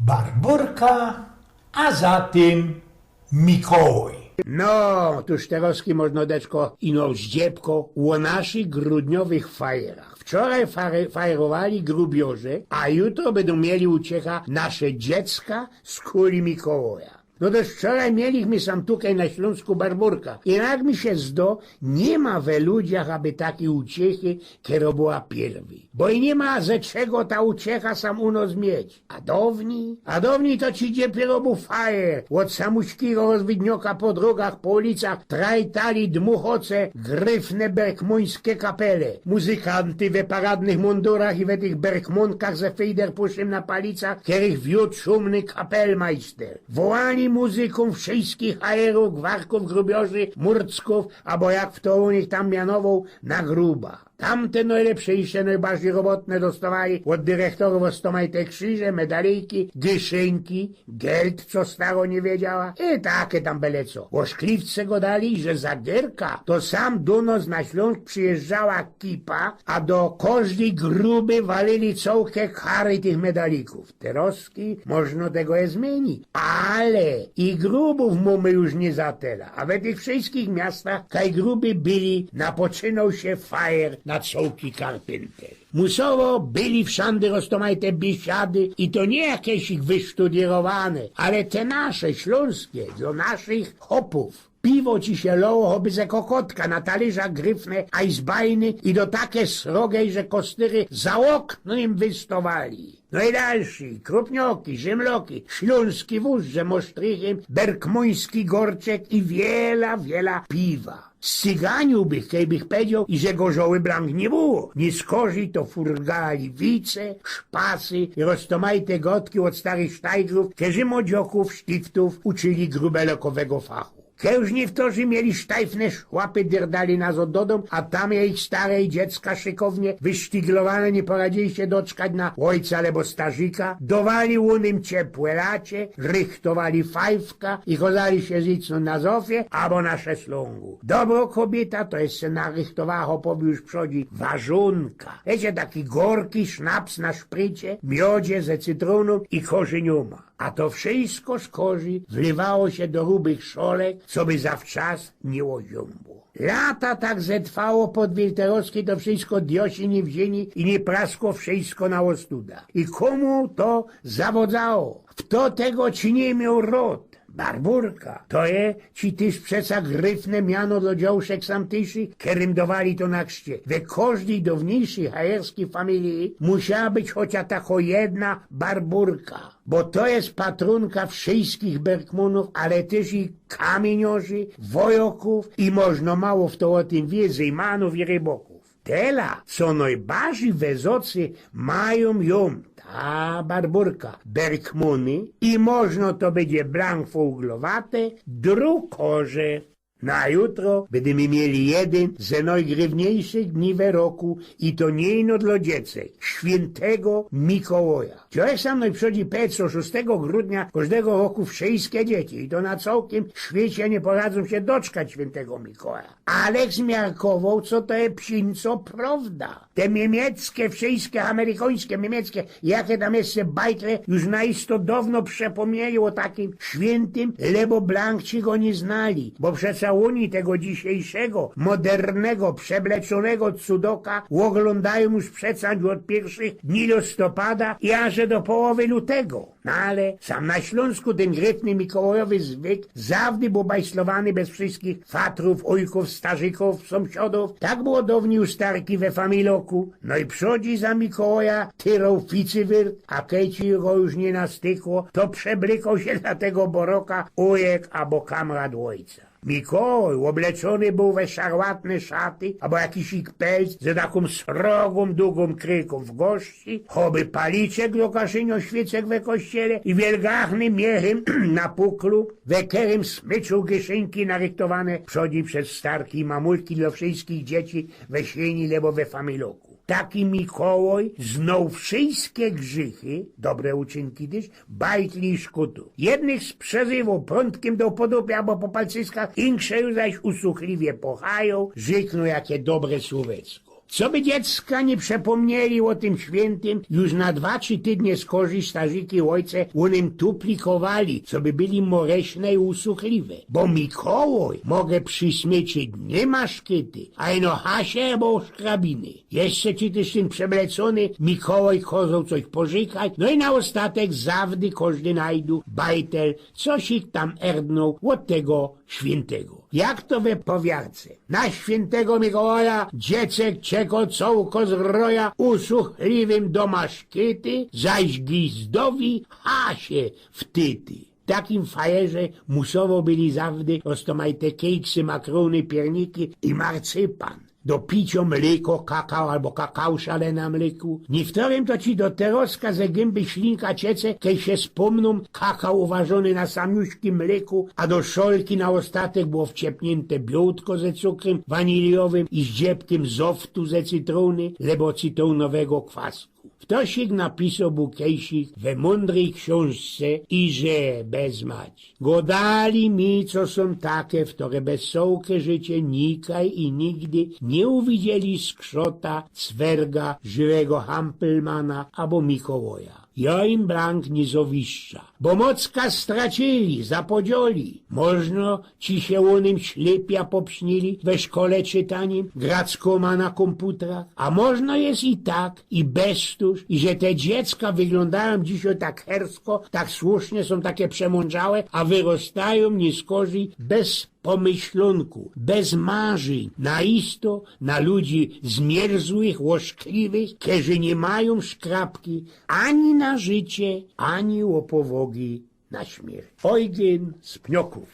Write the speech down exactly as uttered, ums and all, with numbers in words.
Barburka, a za tym Mikołaj. No, tuż terŏzki możno deczko ino zdziebko ô naszych grudniowych fajerach. Wczoraj fare-, fajerowali grubioże, a jutro bydōm mieli uciecha nasze dziecka z kuli Mikołaja. No to wczoraj mieliśmy sam tukej na Ślōnsku Barburka. I jak mi sie zdo, niy ma we ludziach aby takij uciechy, kero była piyrwyj. Bo i niy ma ze czego ta uciecha sam u nos mieć. A downij? A downij to ci dziepierobu fajer. Ôd samuśkigo rozwidnioka po drōgach, po ulicach trajtali dmuchoce gryfne berkmōńske kapele. Muzykanty we paradnych mundurach i we tych berkmōnkach ze fejderpuszym na palicach, kerych wiōd szumny kapelmajster. Wołali muzykōm wszyjskich hajerōw, gwarkōw, grubiorzy, murckōw, abo jak fto u nich tam mianowoł, na gruba. Tamte nojlepsze i sie nojbardzij robotne dostŏwali ôd dyrechtorōw ôstomajte krziże, medalyjki, gyszynki, geld, co staro niy wiedziała, i take tam byle co. Ô szkliwce godali, że za gierka to sam do nos na Ślōnsk przijyżdżała kipa, a do kożdej gruby walili cołke kary tych medalikōw. Terŏzki możno tego niy zmiyni, ale i grubōw mōmy już niy za tela, a we tych wszyjskich miastach kaj gruby byli, napoczynoł sie fajer na cołki karpyntel. Musowo byli wszandy roztomajte biesiady i to niy jakeś ich wysztudierowane, ale te nasze, ślōnskie, do naszych chopōw. Piwo ci sie loło choby ze kokotka, na talyrzach gryfne, ajsbajny i do take srogej, że kostyry za ôkno im wystŏwali. No i dalszy, krupnioki, rzymloki, ślōnski wōz, że mosztrichym, berkmōński gorczek i wiela, wiela piwa. Scyganiōł bych, kej bych pedzioł, iże gorzoły blank niy było. Niyskorzij to furgali wice, szpasy i roztomajte gŏdki ôd starych sztajgrōw, kerzi młodziokōw, sztiftōw uczyli grubelokowego fachu. Kej już niywtorzy mieli sztajfne szłapy, dyrdali nazŏd do dōm, a tam ich stare i dziecka szykownie wysztiglowane niy poradzili sie doczkać na ôjca albo starzika, dŏwali ônym ciepłe lacie, rychtowali fajfka i kozali sie zicnōńć na zofie abo na szeslōngu. Dobrŏ kobiyta to jeszcze narychtowała chopowi już przodzi warzōnka. Wiycie, taki gorki sznaps na szprycie, miodzie ze cytrōnōm i korzyniōma. A to wszyjsko z korzi wlywało sie do rubych szolek, coby zawczas niy ôziōmło. Lata tak zetrwało, podwilterowski to wszyjsko diosi niy wziyni i niy praskło wszyjsko na ôstuda. I kōmu to zawŏdzało? Fto tego czyniył miŏł rŏd? Barburka. To je ci tyż przeca gryfne miano dlŏ dziołszek samtysi, kerym dŏwali to na krzcie. We kożdyj downiejszyj hajerskij familiji musiała być chocia tako jedna Barburka. Bo to je patrōnka wszyjskich berkmōnōw, ale tyż i kamiyniŏrzy, wojŏkōw i możno mało fto ô tym wiy, zyjmanōw i rybŏkōw. Tela, co nojbardzij we zocy majōm jōm, ta Barburka, berkmōny i możno to bydzie blank fooglowate, drukorze. Na jutro bydymy mieli jedyn ze nojgryfniejszych dni we roku i to niy ino dlŏ dziecek, świyntego Mikołaja. Ciołech sam nojprzodzi peco, szōstego grudnia kożdego roku wszyjske dzieci, i to na cołkym świecie, niy poradzōm sie doczkać świyntego Mikołaja. Alech zmiarkowoł, co to je psinco prŏwda. Te miymieckie, wszyjske, amerykańske, miymieckie, jake tam jeszcze bajtle, już naisto downo przepōmnieli ô takim świyntym, lebo blank ci go niy znali, bo przeca ôni tego dzisiejszego, modernego, przebleczōnego cudoka ôglōndajōm już przeca ôd piyrszych dni listopada i aże do połowy lutego. No ale sam na Ślōnsku tyn gryfny mikołajowy zwyk zawdy bōł bajslowany bez wszyjskich fatrōw, ôjkōw, starzykōw, sōmsiadōw. Tak było downyj u starki we familoku. Nojprzodzi za Mikołaja tyroł ficywyrt, a kej ci go już niy nastykło, to przeblykoł sie dlŏ tego boroka ôjek abo kamrat ôjca. Mikołaj ôbleczōny bōł we szarłatne szaty, abo jakiś ik pelc, ze takōm srogōm, dugōm kryjkōm w gorzci, choby paliczek do gaszyniŏ świycek we kościele i wielgachnym miechym na puklu, we kerym smyczōł gyszynki narychtowane przodzi bez starki i mamulki dlŏ wszyjskich dzieci we świni lebo we familoku. Taki Mikołaj znōł wszyjske grzychy, dobre uczynki tyż, bajtli i szkutōw. Jednych sprzezywoł, prōntkiym doł po dupie abo po palcyskach, inkszych zaś usuchliwie pochajoł, rzyknōł jakie dobre słōwecko. Coby dziecka niy przepōmnieli ô tym świyntym, już na dwa, trzi tydnie skorzij starziki ôjce ô nym tuplikowali, coby byli moreśne i usuchliwe. Bo Mikołaj może przysmyczyć niy maszkety, a ino hasie abo szkrabiny. Jeszcze ci tyż tyn przeblecōny Mikołaj kozoł coś porzykać, no i na ôstatek zawdy kożdy najdu bajtel, co sie tam erdnōł ô tego świyntego. Jak to we powiarce? Na świyntego Mikołaja dziecek czeko cołko z roja, usuchliwym do maszkety, zaś gizdowi hasie w tyty. W takim fajerze musowo byli zawdy roztōmajte kejksy, makrōny, pierniki i marcypan. Do picio mlyko, kakao abo kakao szale na mlyku. Niyktōrym to ci do teroska ze gymby ślinka ciece, kej sie spōmnōm kakao uwarzōne na samiuśkim mlyku, a do szolki na ôstatek było wciepniynte biōłtko ze cukrym waniliowym i z dziebkym zoftu ze cytrōny lebo cytrōnowego kwasku. Ftoś napisoł bōł kejsik we mōndryj ksiōnżce, iże bez mać. Godali mi, co sōm take, ftory bez cołke życie nikaj i nigdy niy uwidzieli skrzota, cwerga, żywego hampelmana abo Mikołaja. Jo im blank niy zowiszcza, bo mocka stracili, zapodzioli. Możno ci sie ô nym ślypia popśnili we szkole czytanim, grackōma na kōmputrach, a możno je i tak, i bez tōż, i że te dziecka wyglōndajōm dzisiej tak hersko, tak słusznie, sōm take przemōndrzałe, a wyrostajōm niyskorzij bez pomyślōnku, bez marzyń, na isto na ludzi zmierzłych, łoszkliwych, kerzy niy majōm szkrabki ani na życie, ani ô powogi na śmierć. Ojgyn z Pniokōw.